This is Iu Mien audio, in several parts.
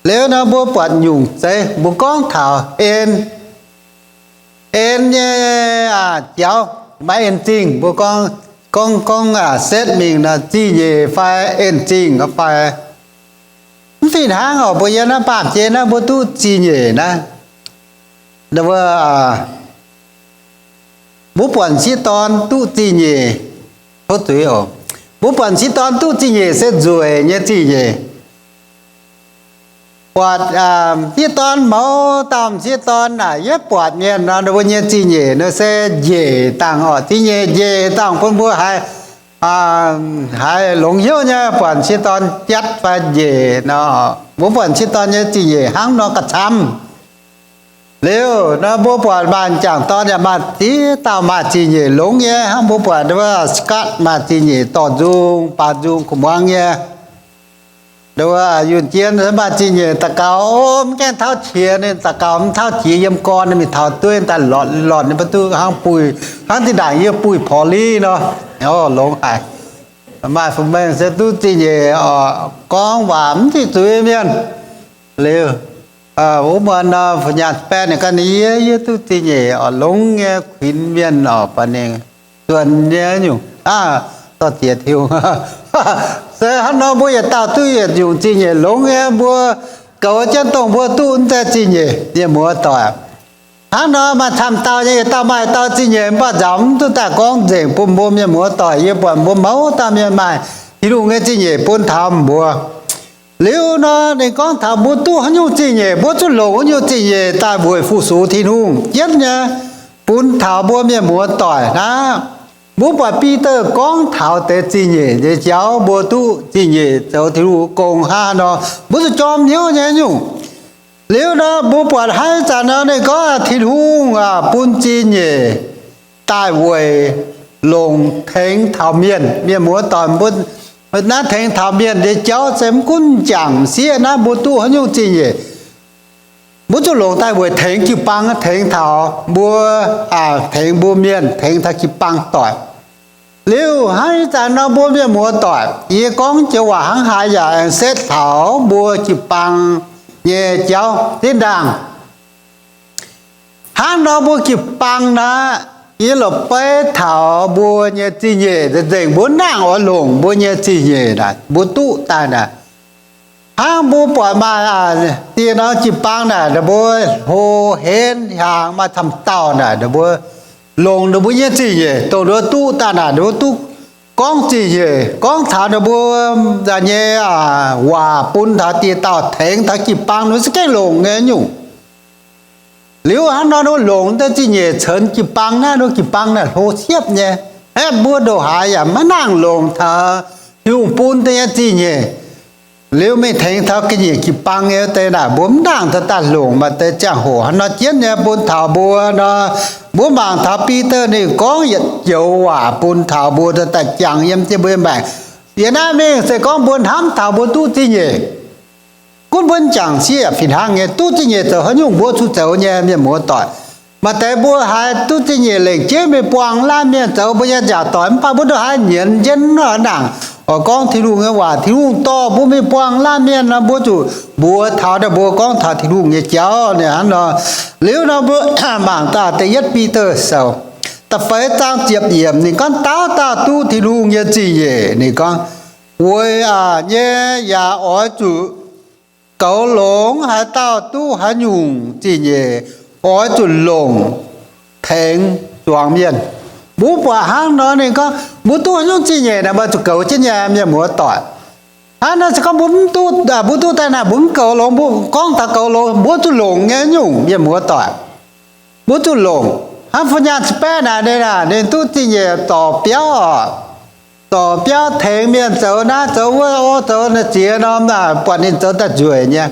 Liuz nor mbuo buatc nyungc zeiz mbuo gorngv taux en, en nyei jauv, maiv en zingh. Mbuo gorngv, gorngv, gorngv setv mingh nor, zingh nyeic fai en zingh fai, mv fih hnangv oc. Mbuo yiem naaiv baamh gen naaiv mbuo duqv zingh nyeic naaiv, mbuo buatc m'sieqv dorn duqv zingh nyeic, tov zuiz oc. Mbuo buatc m'sieqv dorn duqv zingh nyeic se nzueic nyei zingh nyeic. Buatc m'sieqv dorn, mouz dauh m'sieqv dorn naaic, yie buatc mienh nor, ninh mbuo nyei zingh nyeic nor se njiec dangh oc. Zingh nyeic njiec dangh bun mbuo haiz, haiz longx hnyouv nyei. Buatc m'sieqv dorn jatv fai njiec nor, mbuo buatc m'sieqv dorn nyei zingh nyeic hnangv nor gauh camv. Liuz nor mbuo buatc maaih m'jangc dorn yaac maaih ziex dauh maaih zingh nyeic longx nyei. Hnangv mbuo buatc Scott maaih zingh nyeic dorh nzung, baaux nzung kuv muangx nyei. Yunh Jien maaih zingh nyeic daux gaux, o, mv gaengh tauv qiex, ninh daux gaux mv tauv qiex yiem gorn, ninh mingh taux dueiv daaih lortc lortc, ninh mbuo duqv hnangv buih, hnangv zinh ndaangc yie buih porv liv nor. O, longx haic. Maaih fungx mengh se duqv zingh nyeic oc, gorngv waac mv ziqc zuiz mienh. Liuz wuov muonz nor, fu nyaanh baeqv ninh gan ninh yie, yie duqv zingh nyeic oc, longx nyei, kuinx mienh oc, baac ninh zuonx nyei nyungc aav, dorh ziex tiuv. Se hnangv nor mbuo yietc dauh duqv yietc nyungc zingh nyeic longx nyei. Mbuo goux jienv dongh mbuo duqv mv zeiz zingh nyeic, mienh muoz doic. Hnangv nor maaih camv dauh nyei, yietc dauh maaih dauh zingh nyeic, mv baac nzauc mv duqv daaih gorngv nzengc bun mbuo mienh muoz doic. Yie buatc mbuo mouz dauh mienh maaih Tin-Hungh nyei zingh nyeic bun taux mbuo. Liuz nor ninh gorngv taux mbuo duqv haaix nyungc zingh nyeic, mbuo zuqc longc haaix nyungc zingh nyeic daaih weic fu-sux Tin-Hungh jienv nyei, bun taux mbuo mienh muoz doic naaiv. Mbuo buatc Bide gorngv taux deix zingh nyeic nyei jauv, mbuo duqv zingh nyeic zoux Tin-Hungh gong hnangv nor, mbuo zuqc jorm hnyouv nyei nyungc. Liuz nor mbuo buatc haaix zanc nor ninh gorngv Tin-Hungh bun zingh nyeic daaih weic longc tengx taux mienh, mienh muoz doic. Mbuo naaiv tengx taux mienh nyei jauv se mv gunv m'jangc m'sieqv naaiv mbuo duqv haaix nyungc zingh nyeic, mbuo zuqc longc daaih weic tengx jiu-baang, tengx taux mbuo, tengx mbuo mienh, tengx taux jiu-baang doic. Liuz hnangv ih zanc nor mbuo mienh muoz doic, yie gorngv joux waac hnangv haaix yaac aengx setv taux mbuo jiu-baang nyei jauv zinh ndaangc. Hnangv nor mbuo jiu-baang naaiv, yie lorz beiv taux mbuo nyei zingh nyeic nzengc, mbuo nangc oix longc mbuo nyei zingh nyeic naaic, mbuo duqv daaih naaic. Hnangv mbuo buatc maaih dieh norm jiu-baang naaic, ninh mbuo hlo henv hiaangx maaih camv dauh naaic, ninh mbuo longc ninh mbuo nyei zingh nyeic dongh ninh mbuo duqv daaih naaic, ninh mbuo duqv gorngv zingh nyeic, gorngv taux ninh mbuo nyei waac bun taux dieh dauh tengx taux jiu-baang, ninh mbuo za'gengh longc nyei nyungc. Liuz hnangv nor ninh mbuo longc deix zingh nyeic ceix jiu-baang naaiv, ninh mbuo jiu-baang naaic hlo siepv nyei. Aeqv, mbuo ndongc haaix yaac maiv nangc longc taux Tin-Hungh bun deix nyei zingh nyeic. Liuz mingh tengx taux ga'nyiec jiu-baang nyei deix naaic, mbuo mv nangc daaih longc. Maaih deix ziangh hoc hnangv nor jienv nyei bun taux mbuo nor, mbuo mangc taux Bide ninh gorngv yietc joux waac bun taux mbuo daaih jangx yiem jienv mbuo nyei maengc. Yiem naaiv mingh se gorngv mbuo hnamv taux mbuo duqv zingh nyeic, gunv mbuo m'jangc m'sieqv fih hnangv nyei, duqv zingh nyeic zoux haaix nyungc mbuo zuqc zoux nyei, mienh muoz doic. Maaih deix mbuo haiz duqv zingh nyeic lengc jeiv mingh buangh laanh mienh zoux mbuo nyei nziaauc doic, mv baac mbuo ndongc haaix nyienz jienv nor nangc oix gorngv Tin-Hungh nyei waac. Tin-Hungh dorh mbuo mingh buangh laanh mienh nor, mbuo zuqc mbuox taux ninh mbuo gorngv taux Tin-Hungh nyei jauv ninh hnangv nor. Liuz nor mbuo mangc daaih da'yietv Bide sou da'feix zaang ziepc yiemc, ninh gorngv dauh dauh duqv Tin-Hungh nyei zingh nyeic. Ninh gorngv, weic aqc nyei yaac oix zuqc goux longx haaix dauh duqv haaix nyungc zingh nyeic, oix zuqc longc tengx zuangx mienh. Mbuo buatc hnangv nor ninh gorngv mbuo duqv haaix nyungc zingh nyeic naaic, mbuo zuqc goux jienv nyei, mienh muoz doic. Hnangv naaiv se gorngv mbuo mv duqv, mbuo duqv daaih naaic mbuo mv goux longx, mbuo gorngv taux goux longx, mbuo zuqc longc nyei nyungc, mienh muoz doic. Mbuo zuqc longc. Hnangv fu nyaanh ziqc baeqv naaic ninh, ninh duqv zingh nyeic zorc biauv oc. Zorc biauv tengx mienh zoux naaiv zoux wuov, o, zoux naaiv ziex norm naaic, buatc ninh zoux daaih nzueic nyei.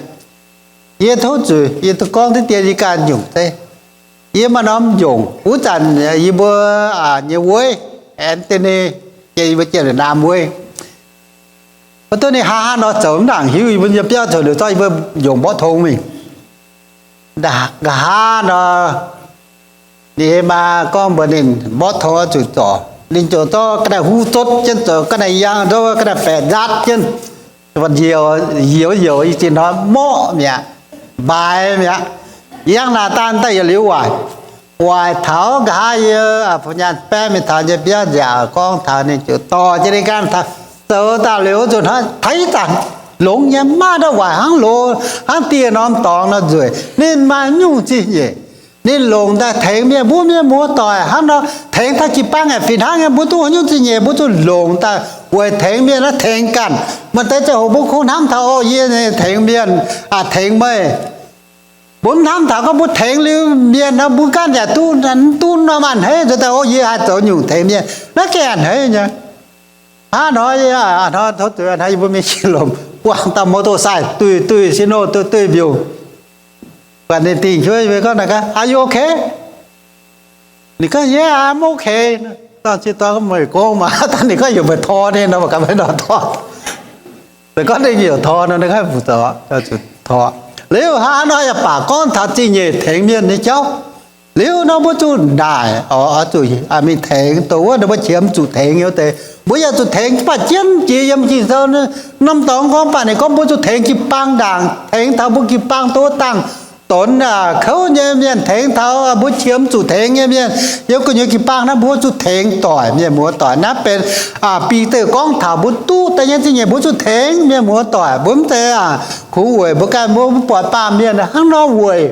Yie tov zuiz, yie duqv gorngv diqv dien yie ganh nyungc zeiv. Yie maaih norm njongc, wuov zanc yie mbuo nyei weiv, Anthony, yie mbuo jiex naamh weiv. Mv duqv ninh hnangv haaix nor zoux mv nangc hiuv, yie mbuo nyei biauv zoux liuz zorqv yie mbuo njongc mborqv tong mingh. Nqa'haav nor, ninh maa gorngv mbuox ninh mborqv tong oix zuqc zorc. Ninh ziouc zorqv ga'naaiv huv zotv jienv, zoux ga'naaiv yang, zorqv ga'naaiv baeqc nzaatv jienv. youz youz i zinh hnoi morqv mi'aqv, mbaaix mi'aqv. Yangh naaic daaih daaih yietc liuz waaic, waaic taux nqa'haav yie fu nyaanh baeqv mingh taux nyei biauv nziaauc gorngv taux ninh ziouc dorh jienv ninh ganh taux, zoux daaih liuz zuqc hnoi teix zanc longx nyei, maaih ndau waaic hnangv loz, hnangv dieh norm dorngx nor nzueic, ninh maaih nyungc zingh nyeic. Ninh longc daaih tengx mienh, mbuo mienh muoz-doic hnangv nor tengx taux jiu-baang aengx fih hnangv nyei. Mbuo duqv haaix nyungc zingh nyeic mbuo zuqc longc daaih weic tengx mienh naaiv tengx ganh. Maaih deix ziangh hoc mbuo kungx hnamv taux, o, yie tengx mienh, tengx meih. Mbuo mv hnamv taux gorngv mbuo tengx liuz mienh nor mbuo ganh yaac duqv, duqv norm a'hneiv nzuonx daaih, o, yie haih zoux nyungc tengx mienh. Naaiv gengh a'hneiv nyei. Hnangv nor, hnoi tov zuiz hnoi yie mbuo mingh Sieqv Lomc buangh dauh motor sai duih duih Sino duih duih mbiungc. Buatc ninh dingh juov, yie mbuo gorngv, are you okay? Ninh gorngv, yeah, I'm okay. Dangh ziex dorn meih gorngv maah, dangh ninh gorngv yaac meih tor ninh nor, mangc gaax meih nor tor. Se gorngv ninh yaac tor nor, ninh gorngv fu'zoux tor. Liuz hnangv nor yaac baac gorngv taux zingh nyeic tengx mienh nyei jauv. Liuz nor mbuo zuqc naaic oix zuqc mingh tengx dongh wuov ninh mbuo qiemx zuqc tengx nyei wuov deix. Mbuo yaac zuqc tengx, mv baac jienv jiex yiem Ging-Sou norm dorngx gorngv baac ninh gorngv mbuo zuqc tengx jiu-baang ndaangc, tengx taux mbuo jiu-baang duqv dangh donx kouv nyei mienh, tengx taux mbuo qiemx zuqc tengx nyei mienh. Yiem gu'nyuoz jiu-baang naaiv mbuo zuqc tengx doic mienh muoz-doic. Naaiv benx Bide gorngv taux mbuo duqv daaih nyei zingh nyeic mbuo zuqc tengx mienh muoz-doic. Mbuo mv zeiz kungx weic mbuo ganh, mbuo mv buatc baamh mienh hnangv nor weic.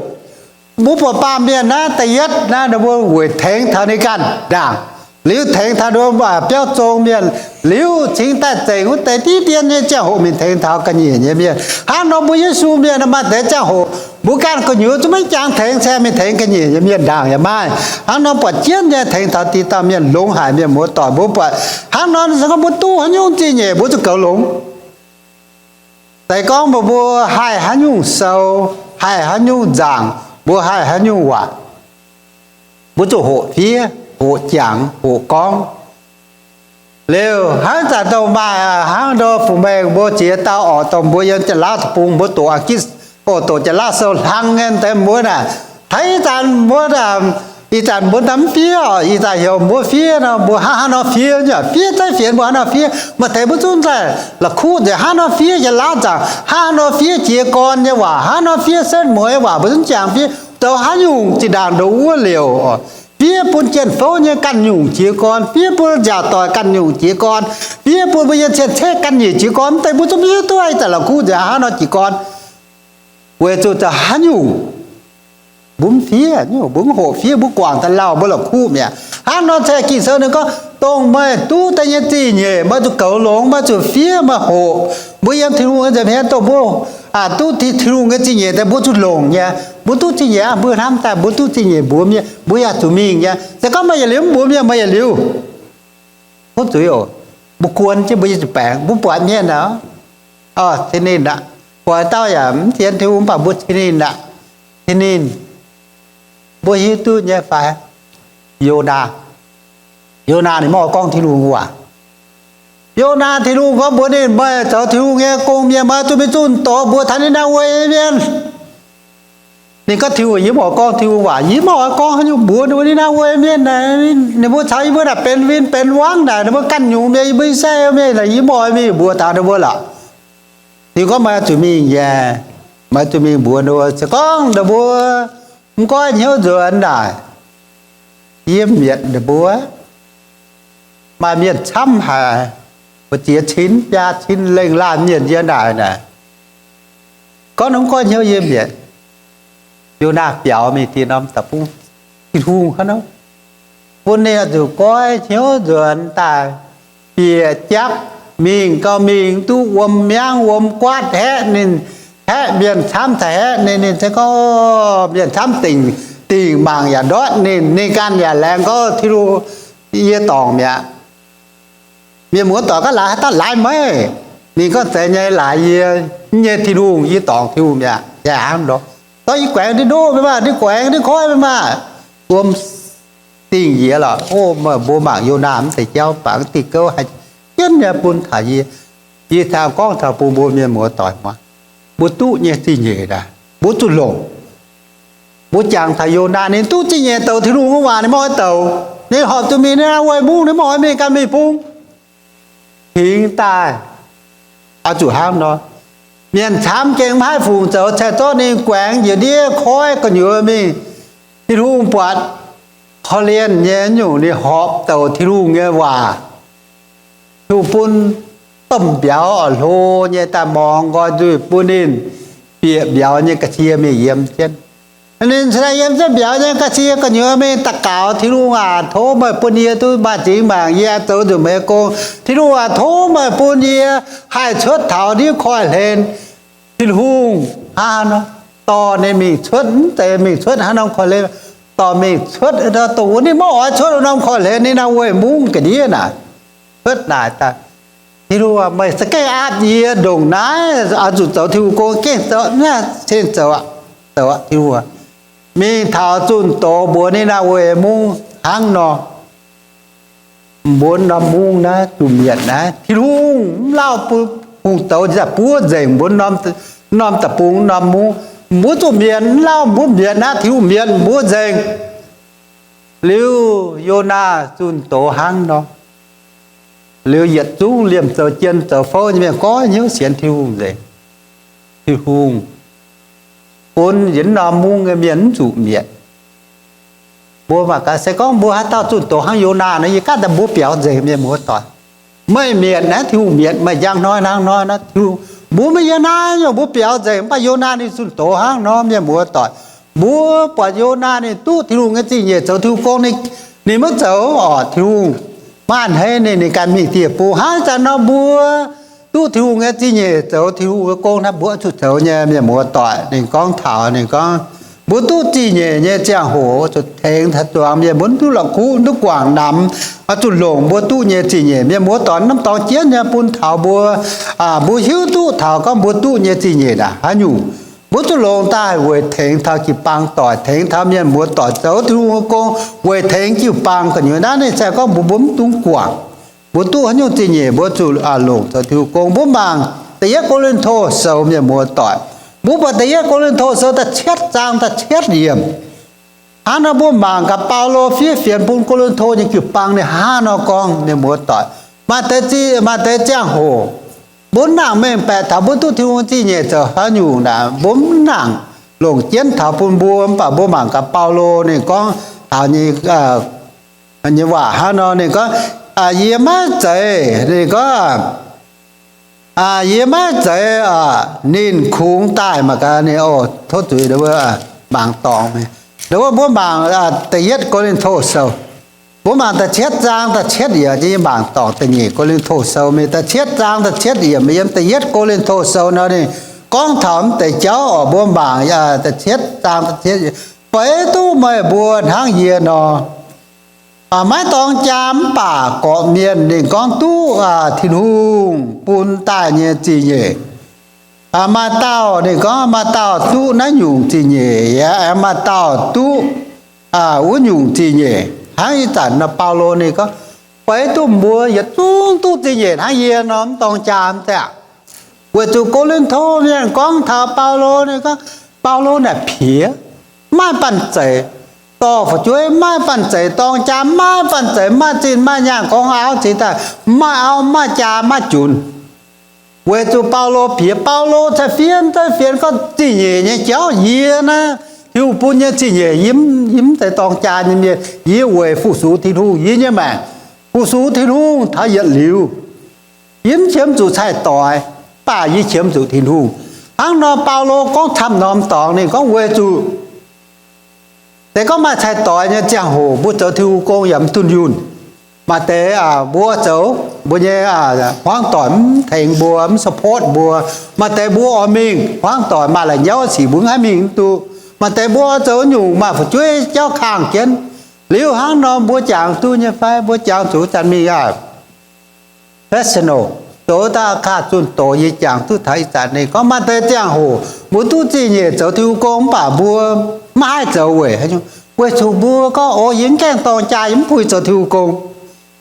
Mbuo buatc baamh mienh naaiv da'yietv naaiv ninh mbuo weic tengx taux ninh ganh ndaangc, liuz tengx taux ninh mbuo biauv zong mienh, liuz cingx daaih zengc wuov deix diqv dien nyei ziangh hoc mingh tengx taux ga'nyiec nyei mienh. Hnangv nor mbuo Yesu mienh maaih deix ziangh hoc mbuo ganh gu'nyuoz zungv maiv jangx tengx, se mingh tengx ga'nyiec nyei mienh ndaangc yaac maaih. Hnangv nor buatc jienv nyei tengx taux deix dauh mienh longx haic mienh muoz-doic. Mbuo buatc hnangv nor se gorngv mbuo duqv haaix nyungc zingh nyeic mbuo zuqc goux longx. Se gorngv mbuo, mbuo haih haaix nyungc sou, haih haaix nyungc nzaangc, mbuo haih haaix nyungc waac, mbuo zuqc hoqc fiev, hoqc jangx, hoqc gorngv. Liuz hnangv zanc dongh maaih hnangv nor fu-mengh mbuo ziex dauh orqc, dongh mbuo yiem Janx-Laauv deic-bung mbuo doqc Gitv, o, doqc Janx-Laauv sou hlang nyei deix mbuo naaic, taux ih zanc mbuo, ih zanc mbuo mv fiev oc, ih zanc heuc mbuo fiev nor, mbuo hnangv haaix nor fiev nyei, fiev zeiv fienx mbuo hnangv nor fiev. Maaih deix mbuo zungv daaih la'kuqv nzengc, hnangv nor fiev Janx-Laauv nzaangc, hnangv haaix nor fiev jiez gorn nyei waac, hnangv nor fiev setv mueiz nyei waac, mbuo zungv jangx fiev. Zoux haaix nyungc zinh ndaangc ndoqc wuov liouc, fiev bun jienv fouv nyei ganh nyungc jiez gorn, fiev bun nziaauc doic ganh nyungc jiez gorn, fiev bun mbuo nyei cien-ceqv ganh nyungc jiez gorn, mv deix mbuo zungv mv hiuv duqv ih zanc la'kuqv nzengc hnangv haaix nor jiez gorn. Weic zuqc zoux haaix nyungc mbuo mv fiev, mbuo mv hoqc fiev, mbuo guangc daaih lauh mbuo la'kuqv mi'aqv. Hnangv nor se Ging-Sou ninh gorngv, dongh meih duqv daaih nyei zingh nyeic meih zuqc goux longx, meih zuqc fiev, meih hoqc. Mbuo yiem Tin-Hungh nyei nza'hmien dongh mbuo duqv Tin-Hungh nyei zingh nyeic daaih mbuo zuqc longc nyei. Mbuo duqv zingh nyeic aqv, mbuo hnamv daaih mbuo duqv zingh nyeic mbuox mienh, mbuo yaac zuqc mingh nyei. Se gorngv meih yietc liuz mv mbuox mienh, meih yietc liuz tov zuiz oc. Mbuo guon jienv mbuo nyei zuqc baengx, mbuo buatc mienh aqv, cin ninh aqv. Buatc dauh yaac mv sienx Tin-Hungh mv baac mbuo cin ninh aqv. Cin ninh, mbuo hiuv duqv nyei fai? Yonaa. Yonaa ninh mv oix gorngv Tin-Hungh waac. Yonaa, Tin-Hungh gorngv mbuox ninh, meih zoux Tin-Hungh nyei gong-mienh, meih zuqc mingh zunh doz mbuox taux Ni^naa^we mienh. Ninh gorngv, Tin-Hungh, yie mv oix gorngv Tin-Hungh waac, yie mv oix gorngv haaix nyungc mbuox ninh mbuo Ni^naa^we mienh. Ninh mbuo caux yie mbuo naaic benx win benx wangv naaic, ninh mbuo ganh nyungc mienh, yie mbuo I^saa^laa^en mienh naaic, yie mv oix mingh mbuox taux ninh mbuo lorqc. Ninh gorngv, meih oix zuqc mingh nyei, meih oix zuqc mingh mbuox ninh mbuo. Se gorngv ninh mbuo mv goiv hnyouv nzuonx naaic, yie mietc ninh mbuo. Maaih mienh camv haic, mbu'ziex cin biaa cin lengh laanh mienh yie naaic naaic. Gorngv ninh mv goiv hnyouv yie mietc. Yonaa biaux mingh dieh norm deic-bung, Tin-Hungh hnangv nor bun ninh oix zuqc goiv hnyouv nzuonx daaih bieqc japv mingh gauh mingh duqv wuom miangv wuom guaatv haeqv ninh, haeqv mienh camv caux haeqv ninh. Ninh se gorngv, mienh camv dingc, dingc mangc yaac ndortv ninh, ninh ganh yaac laengz gorngv, Tin-Hungh, yie dorngc mi'aqv. Mienh muoz-doic gorngv, laaix haaix dauh laaix meih? Ninh gorngv, zeiz nyei, laaix yie nyei Tin-Hungh, yie dorngc Tin-Hungh mi'aqv. Yaac hnangv nor, dorh yie guaengx ndiev ndoqv mingh maah, ndiev guaengx ndiev koiv mingh maah. Wuom dingh njiec lorqc. O, meih mbuo mangc Yonaa mv deix jauv, bangc diuh gouv haih jienv nyei bun taux yie. Yie taux gorngv taux bun mbuo mienh muoz-doic muangx, mbuo duqv nyei zingh nyeic naaic mbuo zuqc longc. Mbuo jangx taux Yonaa, ninh duqv zingh nyeic douc Tin-Hungh nyei waac, ninh mv oix douc. Ninh horpc zuqc mingh Ni^naa^we Mungv, ninh mv oix mingh ganh mingh bung. Cingx daaih Oix zuqc hnangv nor. Mienh camv gengh maiv haih fungc zoux, cingx zorqv ninh guaengx njiec ndiev koiv gu'nyuoz mingh. Tin-Hungh buatc korv-lienh nyei nyungc, ninh horpc douc Tin-Hungh nyei waac. Tin-Hungh bun domh mbiauz oix hlo nyei daaih morngx nqoi nzuih bun ninh bieqc mbiauz nyei ga'sie mingh yiem jienv. Ninh cingx daaih yiem jienv mbiauz nyei ga'sie gu'nyuoz mingh daux gaux, Tin-Hungh aac, tov meih bun yie duqv maaih zingx maengc, yie zoux nzunc meih nyei gong. Tin-Hungh aac, tov meih bun yie haih cuotv taux ndiev koiv-hlen. Tin-Hungh hnangv nor dorh ninh mingh cuotv, mv zeiz mingh cuotv hnangv norm koiv-hlen, dorh mingh cuotv, dongh wuov ninh maiv oix cuotv wuov norm koiv-hlen, ninh naaiv weih mungv ga'ndiev naaic cuotv naaic daaih. Tin-Hungh, meih za'gengh aapv yie ndongc naaiv oix zuqc zoux Tin-Hungh gong, gengh zoux, cingx zoux, zoux, Tin-Hungh. Mingh taux zunh doz mbuox ninh naaiv weih mungv hnangv nor, mbuo norm mungv naaiv zuqc mietc naaiv. Tin-Hungh mv lauh bun hungh douz daaih buov nzengc mbuo norm deic-bung norm mungv. Mbuo zuqc mietc, mv lauh mbuo mietc naaiv, Tin-Hungh mietc mbuo nzengc. Liuz Yonaa zunh doz hnangv nor. Liuz yietc zungv liemh zoux jien zoux fouv nyei mienh goiv hnyouv sienx Tin-Hungh nzengc. Tin-Hungh bun yietc norm mungv nyei mienh mv zuqc mietc. Mbuo mangc gaax, se gorngv mbuo haaix dauh zunh doz hnangv Yonaa nor, yie gaatv daaih mbuo biaux nzengc, mienh muoz-doic. Meih mietc naaiv, Tin-Hungh mietc meih njang hnoi hnangv hnoi nor, Tin-Hungh mbuox meih yiem naaiv nyungc mbuo biaux nzengc. Mv baac Yonaa ninh zunh doz hnangv nor, mienh muoz-doic. Mbuo buatc Yonaa ninh duqv Tin-Hungh nyei zingh nyeic zoux Tin-Hungh gong, ninh, ninh maiv zoux oc. Tin-Hungh maiv a'hneiv ninh, ninh ganh mingh dieh bung. Hnangv ih zanc nor mbuo duqv Tin-Hungh nyei zingh nyeic zoux Tin-Hungh nyei gong naaiv, mbuo oix zuqc zoux nyei, mienh muoz-doic. Ninh gorngv taux, ninh gorngv mbuo duqv zingh nyeic nyei ziangh hoc oix zuqc tengx taux zuangx mienh, mbuo mv duqv la'kuqv, mv duqv guangc namx, oix zuqc longc mbuo duqv nyei zingh nyeic. Mienh muoz-doic, norm dorngx jienv nyei bun taux mbuo, mbuo hiuv duqv taux gorngv mbuo duqv nyei zingh nyeic naaic haaix nyungc. Mbuo zuqc longc daaih weic tengx taux jiu-baang doic, tengx taux mienh muoz-doic zoux Tin-Hungh nyei gong, weic tengx jiu-baang gu'nyuoz. Naaiv ninh se gorngv mbuo, mbuo mv dungx guangc mbuo duqv haaix nyungc zingh nyeic, mbuo zuqc longc zoux Tin-Hungh gong. Mbuo mangc Da'yietv Ko^lin^to Sou, mienh muoz-doic. Mbuo buatc Da'yietv Ko^lin^to Sou da'cietv zaang da'cietv yiemc. Hnangv nor mbuo mangc gaax Baulo fiev fienx bun Ko^lin^to nyei jiu-baang ninh hnangv nor gorngv, mienh muoz-doic. Maaih deix, maaih deix ziangh hoc mbuo mv nangc mengh baeqc taux mbuo duqv Tin-Hungh zingh nyeic zoux haaix nyungc naaic, mbuo mv nangc longc jienv taux bun mbuo. Mv baac mbuo mangc gaax Baulo ninh gorngv taux nyei, nyei waac hnangv nor, ninh gorngv, yie maiv zeiz, ninh gorngv, yie maiv zeiz ninh kungx daaih mangc gaax, ninh, tov zuiz, mangc dorngx. Wuov mbuo mangc Da'yietv Ko^lin^to Sou, mbuo mangc da'cietv zaang da'cietv yiemc, yie mangc dorngx Da'nyeic Ko^lin^to Sou mingh da'cietv zaang da'cietv yiemc, yiem Da'yietv Ko^lin^to Sou nor ninh gorngv taux mv deix jauv oc. Mbuo mangc da'cietv zaang da'cietv yiemc, feix duqv meih mbuo hnangv yie nor, maiv dorng jaa mv baac gorqv-mienh ninh gorngv duqv Tin-Hungh bun daaih nyei zingh nyeic. Maaih dauh ninh gorngv maaih dauh duqv naaiv nyungc zingh nyeic, yaac aengx maaih dauh duqv wuov nyungc zingh nyeic. Hnangv ih zanc nor Baulo ninh gorngv, feix duqv mbuo yietc zungv duqv zingh nyeic hnangv yie nor, mv dorng jaa mv zeiz? Weic zuqc Ko^lin^to mienh gorngv taux Baulo, ninh gorngv Baulo naaic piex, maiv banh zeic, dorh fu'jueiv maiv banh zeic, dorng jaa maiv banh zeic, maiv zinh maiv nyaanh, gorngv auv cingx daaih maiv auv maiv jaa maiv junx. Weic zuqc Baulo piex, Baulo cingx fienx zeiv fienx gorngv zingh nyeic nyei jauv yie naaiv, Tin-Hungh bun nyei zingh nyeic, yie mv zeiz dorng jaa nyei mienh. Yie weic fu-sux Tin-Hungh, yie nyei maengc fu-sux Tin-Hungh taux yietc liuz. Yie mv qiemx zuqc cai-doix, mv baac yie qiemx zuqc Tin-Hungh. Hnangv nor Baulo gorngv camv norm dorngx, ninh gorngv weic zuqc se gorngv maaih cai-doix nyei ziangh hoc mbuo zoux Tin-Hungh gong yaac mv dunh yunh. Maaih deix mbuo zoux, mbuo nyei hmuangv doic mv tengx mbuo, mv support mbuo. Maaih deix mbuo oix mingh, hmuangv doic maaih la'nyauv sic mbuo mv haih mingh mv duqv. Maaih deix mbuo oix zoux nyungc maaih fu'jueiv jauv kangh jienv. Liuz hnangv nor mbuo jangx duqv nyei fai? Mbuo jangx zuqc zanc mingh aqv. Professional, zoux daaih kaav zunh doz yie jangx duqv taux ih zanc ninh gorngv maaih deix ziangh hoc mbuo duqv zingh nyeic zoux Tin-Hungh gong mv baac mbuo maiv haih zoux weic, weic zuqc mbuo gorngv, o, yie mv gaengh dorng jaa, yie mv puix zoux Tin-Hungh gong.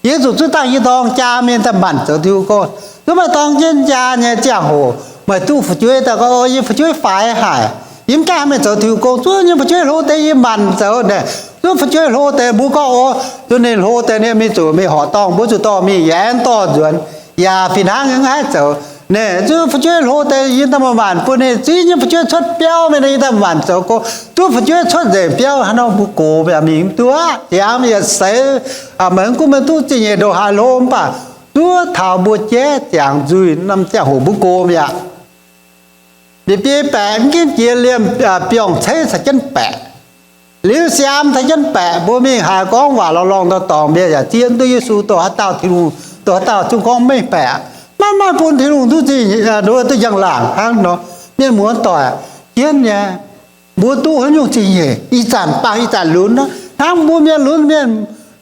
Yie zuqc zuov dangh yie dorng jaa mingh daaih manc zoux Tin-Hungh gong. Zuov maaih dorng jienv jaa nyei ziangh hoc, meih duqv fu'jueiv daaih gorngv, o, yie fu'jueiv faix haic, yie mv gaengh haih mingh zoux Tin-Hungh gong. Zuov nyei fu'jueiv hlo deix yie manc zoux naaic. Zuov fu'jueiv hlo deix mbuo gorngv, o, zuov ninh hlo deix ninh mingh zuqc mingh horqc dorngh, mbuo zuqc dorh mingh, yaac aengx dorh nzuonx, yaac fih hnangv mv haih zoux. Naaic zuqc fu'jueiv hlo deix yie daaih maanc bun ninh zuqc nyei fu'jueiv cuotv biauv mingh, yie daaih maanc zoux go. Zuqc fu'jueiv cuotv nzengc biauv hnangv nor mbuo gox mi'aqv, mingh mv duqv, ziangx yietc seix meih mv gunv meih duqv zingh nyeic ndongc haaix hlo mv baac zuqc taux mbuo jaiv ziangx nzuih norm ziangh hoc mbuo gox mi'aqv. Bieqc biei baeqc mv ginv jiex liemh biorngh ceix caux jienv baeqc, liuz siaam caux jienv baeqc, mbuo mingh haiz gorngv waac lorngh lorngh dorngh dorngh, mienh yaac zieqv mv duqv Yesu dongh haaix dauh Tin-Hungh, dongh haaix dauh zungv gorngv mv mengh baeqc. Maiv maaih bun Tin-Hungh duqv zingh, duqv njang-laangc hnangv nor. Mienh muoz-doic, jienv nyei, mbuo duqv haaix nyungc zingh nyeic ih zanc bangc ih zanc lunx aqv. Hnangv mbuo mienh lunx mienh,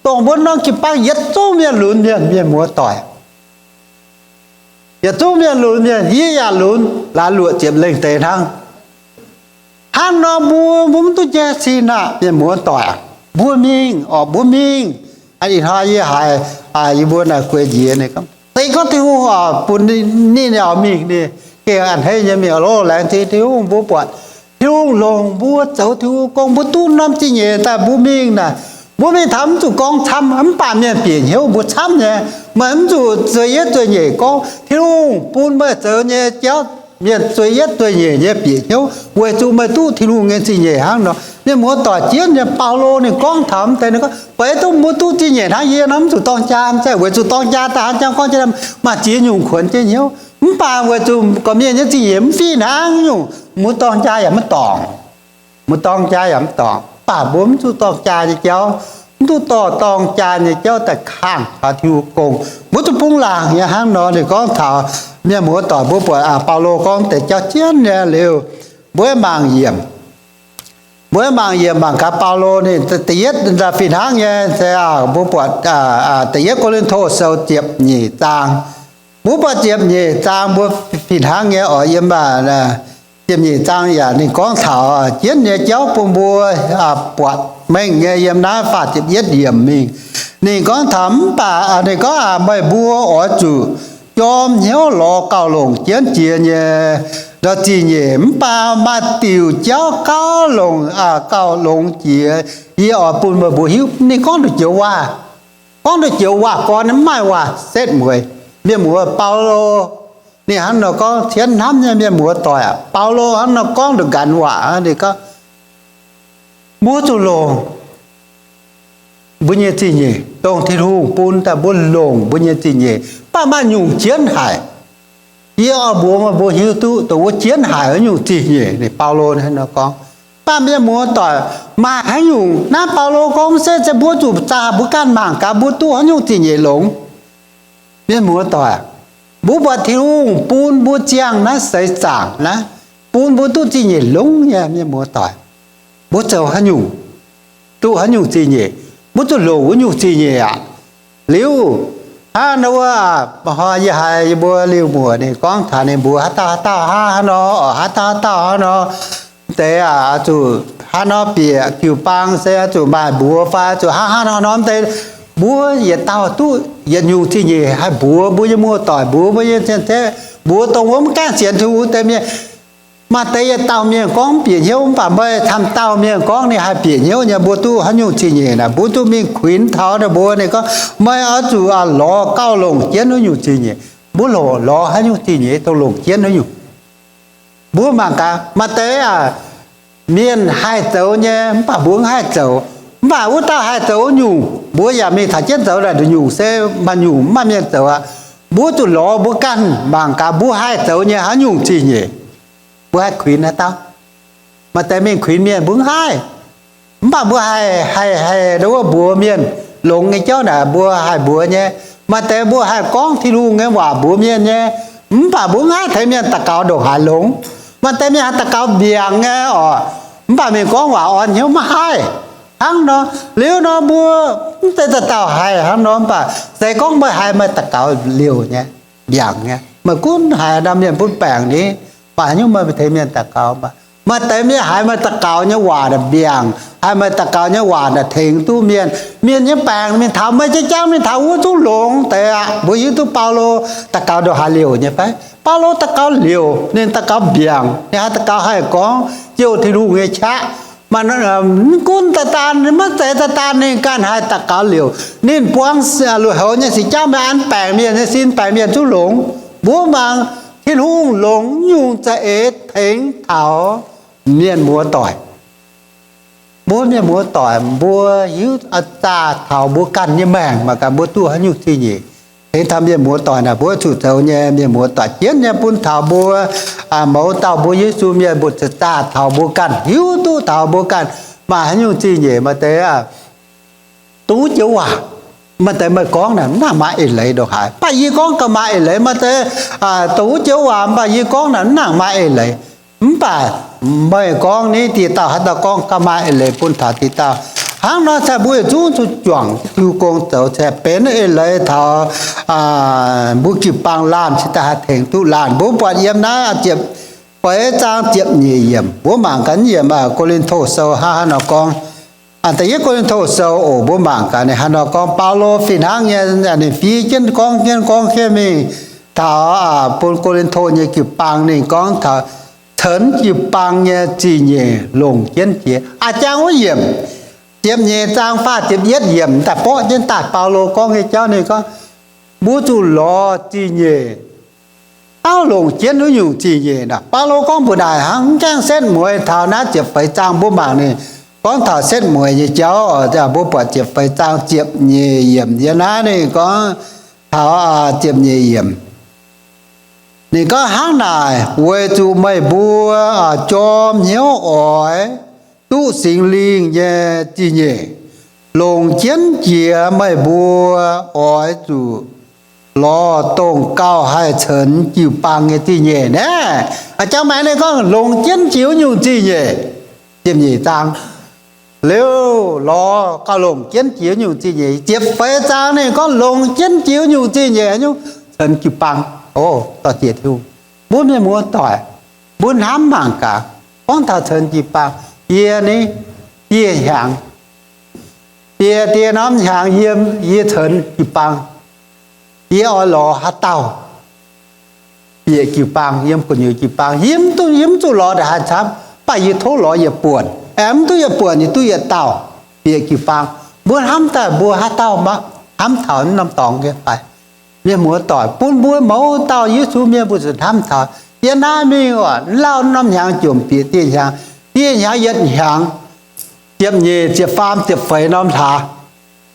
dongh mbuo norm jiu-baang yietc zungv mienh lunx mienh, mienh muoz-doic. Yietc zungv mienh lunx mienh, yie yaac lunx, laaix luoqc ziepc lengh deix hnangv. Hnangv nor mbuo, mbuo mv duqv jaiv sin aqv, mienh muoz-doic. Mbuo mingh, orqc, mbuo mingh. Ih hnoi yie haiz, yie mbuo naaic guei njiec ninh gorngv, se gorngv Tin-Hungh orqc bun ninh, ninh orqc mingh, ninh gengh a'hneiv nyei mingh lorz laengz zingh Tin-Hungh. Mbuo buatc Tin-Hungh longc mbuo zoux Tin-Hungh gong, mbuo duqv norm zingh nyeic daaih mbuo mingh naaic, mbuo mingh taux mv zuqc gorngv camv, mv baac mienh bieqc hnyouv mbuo camv nyei. Meih mv zuqc zueiz yietv zueiz nyeic gorngv, Tin-Hungh bun meih zoux nyei jauv, mienh zueiz yietv zueiz nyeic nyei bieqc hnyouv weic zuqc meih duqv Tin-Hungh nyei zingh nyeic hnangv nor. Mienh muoz-doic, jienv nyei Baulo ninh gorngv taux mv deix, ninh gorngv, beiv duqv mbuo duqv zingh nyeic hnangv yie nor, mv zuqc dorng jaa mv zeiz, weic zuqc dorng jaa daaih hnangv jangv gorngv jienv maaih ziex nyungc kuonx jienv hnyouv, mv baac weic zuqc gorqv-mienh nyei zingh nyeic mv fih hnangv nyungc, mbuo dorng jaa yaac maiv dorngc. Mbuo dorng jaa yaac mv dorngc, mv baac mbuo mv zuqc dorng jaa nyei jauv, mv duqv dorh dorng jaa nyei jauv daaih kangh taux Tin-Hungh gong. Mbuo zuqc bungx laangc nyei hnangv nor. Ninh gorngv taux mienh muoz-doic, mbuo buatc Baulo gorngv deix jauv jienv nyei liuz, mbuo mangc yiemc, mbuo mangc yiemc mangc gaax Baulo ninh da'yietv fih hnangv nyei se, mbuo buatc da'yietv Ko^lin^to sou ziepc nyeic zaang. Mbuo buatc ziepc nyeic zaang mbuo fih hnangv nyei oc. Yiem ziepc nyeic zaang yaac ninh gorngv taux jienv nyei jauv bun mbuo buatc mengh nyei. Yiem naaiv faah ziepc yietv yiemc mingh, ninh gorngv taux, mv baac ninh gorngv, meih mbuo oix zuqc jorm hnyouv lorz gauh longc jienv jiex nyei ndau-zingh nyeic, mv baac maaih diuc jauv gauh longc, gauh longx jiex, yie oix bun meih mbuo hiuv. Ninh gorngv nduqc joux waac, gorngv nduqc joux waac gorn, mv maaih waac setv mueiz. Mienh muoz, Baulo ninh hnangv nor gorngv, cien hnamv nyei mienh muoz-doic aac, Baulo hnangv nor gorngv nduqc nqanx waac, ninh gorngv, mbuo zuqc longc mbuo nyei zingh nyeic, dongh Tin-Hungh bun daaih mbuo longc mbuo nyei zingh nyeic, mv baac maaih nyungc jienv haic. Yie oix mbuox meih mbuo hiuv duqv dongh wuov jienv haic wuov nyungc zingh nyeic. Ninh, Baulo hnangv nor gorngv. Mv baac mienh muoz-doic, maaih haaix nyungc naaiv Baulo gorngv se, se mbuo zuqc zaah mbuo ganh mangc gaax mbuo duqv haaix nyungc zingh nyeic longx. Mienh muoz-doic, mbuo buatc Tin-Hungh bun mbuo ziangh naaiv seix zaangc naaiv, bun mbuo duqv zingh nyeic longx nyei. Mienh muoz-doic, mbuo zoux haaix nyungc, duqv haaix nyungc zingh nyeic, mbuo zuqc longc wuov nyungc zingh nyeic aqv. Liuz, hnangv nor wuov, yie haiz yie mbuo liuz muoc ninh gorngv taux ninh mbuox haaix dauh haaix dauh hnangv nor, haaix dauh haaix dauh hnangv nor, deix aac, zuqc hnangv nor bieqc jiu-baang se zuqc maaih mbuox fai zuqc hnangv hnangv nor nor deix. Mbuo yietc dauh duqv yietc nyungc zingh nyeic haih mbuox mbuo nyei muoz-doic, mbuox mbuo nyei cien-ceqv, mbuox dongh wuov mv gaengh sienx Tin-Hungh deix mienh. Maaih deix yietc dauh mienh gorngv bieqc hnyouv, mv baac meih camv dauh mienh gorngv ninh haih bieqc hnyouv nyei, mbuo duqv haaix nyungc zingh nyeic naaic, mbuo duqv mingh kuinx taux ninh mbuo, ninh gorngv, meih oix zuqc lorz gauh longc jienv wuov nyungc zingh nyeic. Mbuo lorz, lorz haaix nyungc zingh nyeic dongh longc jienv wuov nyungc. Mbuo mangc gaax, maaih deix aac, mienh haih zoux nyei, mv baac mbuo mv haih zoux. Mv baac wuov dauh haih zoux wuov nyungc, mbuo yaac mingh taux jienv zoux naaic nduqc nyungc se maaih nyungc mv maaih mienh zoux aqv. Mbuo zuqc lorz mbuo ganh mangc gaax mbuo haih zoux nyei haaix nyungc zingh nyeic, mbuo haih kuinx haaix dauh. Maaih deix mingh kuinx mienh mbuo mv haih. Mv baac mbuo haih, haih, haih wuov mbuox mienh longx nyei jauv naaic mbuo haih mbuox nyei. Maaih deix mbuo haih gorngv Tin-Hungh nyei waac mbuox mienh nyei. Mv baac mbuo mv haih tengx mienh daux gaux ndongc haaix longx. Maaih deix mienh haih daux gaux mbiaangc nyei oc, mv baac mingh gorngv waac orn hnyouv maiv haih. Hnangv nor, liuz nor mbuo mv zeiz dauh dauh haih hnangv nor, mv baac se gorngv meih haih meih daux gaux liouc nyei, mbiaangc nyei. Meih gunv haiz norm mienh butv baengc ni, mv baac haaix nyungc meih tengx mienh daux gaux mv baac maaih deix mienh haiz meih daux gaux nyei waac naaic mbiaangc, haiz meih daux gaux nyei waac naaic tengx duqv mienh. Mienh nyei baengc mingh taux meih jiex jangv mingh taux wuov zungv longx deix aqv. Mbuo hiuv duqv Baulo daux gaux ndongc haaix liouc nyei fai? Baulo daux gaux liouc, ninh daux gaux mbiaangc, ninh haih daux gaux haih gorngv jouh Tin-Hungh nyei qaqv. Mv gunv daaih daan, maiv zeiz daaih daan ninh ganh haih daux gaux liouc, ninh buangv lueic houx nyei sic jauv mingh an baengc mienh nyei sin, baengc mienh zungv longx. Mbuo mangc, Tin-Hungh longc nyungc za'eix tengx taux mienh muoz-doic. Mbuo mienh muoz-doic, mbuo hiuv zaah taux mbuo ganh nyei maengc mangc gaax mbuo duqv haaix nyungc zingh nyeic. Tengx taux mienh muoz-doic naaic, mbuo zuqc zoux nyei mienh muoz-doic jienv nyei bun taux mbuo mouz dauh mbuo Yesu mienh mbuo zaah taux mbuo ganh hiuv duqv taux mbuo ganh maaih haaix nyungc zingh nyeic. Maaih deix dongh wuov joux waac, maaih deix meih gorngv naaic mv nangc maaih eix leiz ndongc haaix, mv baac yie gorngv gauh maaih eix leiz. Maaih deix dongh wuov joux waac mv baac yie gorngv naaic mv nangc maaih eix leiz. Mv baac meih gorngv ni dieh dauh haaix dauh gorngv gauh maaih eix leiz bun taux dieh dauh. Hnangv nor se mbuo yietc zungv zuqc juangc Tin-Hungh gong zoux se benx eix leiz taux mbuo jiu-baang laanh cingx daaih haih tengx duqv laanh. Mbuo buatc yiem naaiv ziepc feix zaang ziepc nyeic yiemc, mbuo mangc gaax yiemc Ko^lin^to Sou hnangv haaix nor gorngv. Da'yietv Ko^lin^to Sou oc, mbuo mangc gaax ninh haaix nor gorngv. Baulo fih hnangv nyei, ninh fiev jienv gorngv jienv gorngv jienv mingh taux bun Ko^lin^to nyei jiu-baang, ninh gorngv taux cenx jiu-baang nyei zingh nyeic longc jienv jiex. A'jang wuov yiemc, ziepc nyeic zaang faah ziepc yietv yiemc daaih borqv jienv daaih, Baulo gorngv nyei jauv ninh gorngv, mbuo zuqc lorz zingh nyeic, auv longc jienv wuov nyungc zingh nyeic naaic. Baulo gorngv mbuox naaic hnangv, mv gaengh setv mueiz taux naaiv ziepc feix zaang mbuo mangc ninh gorngv taux setv mueiz nyei jauv. Mbuo buatc ziepc feix zaang ziepc nyeic yiemc yiem naaiv ninh gorngv taux ziepc nyeic yiemc. Ninh gorngv hnangv naaic, weic zuqc meih mbuo jorm hnyouv oix duqv Singx Lingh nyei zingh nyeic longc jienv jiex, meih mbuo oix zuqc lorz dongh gauh haih cenx jiu-baang nyei zingh nyeic naaiv. A'jang maengx ninh gorngv longc jienv jiex wuov nyungc zingh nyeic. Ziepc nyeic zaang, liuz lorz gauh longc jienv jiex wuov nyungc zingh nyeic. Ziepc feix zaang ninh gorngv longc jienv jiex wuov nyungc zingh nyeic nyungc cenx jiu-baang. O, dorh jiex Tin-Hungh. Mbuo mienh muoz-doic, mbuo hnamv mangc gaax, gorngv taux cenx jiu-baang, yie ni, dieh hnyangx, dieh, dieh norm hnyangx yiem yie cenx jiu-baang, yie oix lorz haaix dauh bieqc jiu-baang yiem gu'nyuoz jiu-baang. Yie mv duqv, yie mv zuqc lorz ndongc haaix camv, mv baac yie tov lorz yietc buonc. Aengx mv duqv yietc buonc, yie duqv yietc dauh bieqc jiu-baang. Mbuo hnamv daaih mbuo haaix dauh hnamv taux norm dorngx nyei fai? Mienh muoz-doic, bun mbuo mouz dauh Yesu mienh mbuo zuqc hnamv taux yiem naaiv mingh oc, lauh norm hnyangx jomc bieqc dieh hnyangx, dieh hnyangx yietc hnyangx, ziepc nyeic, ziepc faam, ziepc feix norm hlaax,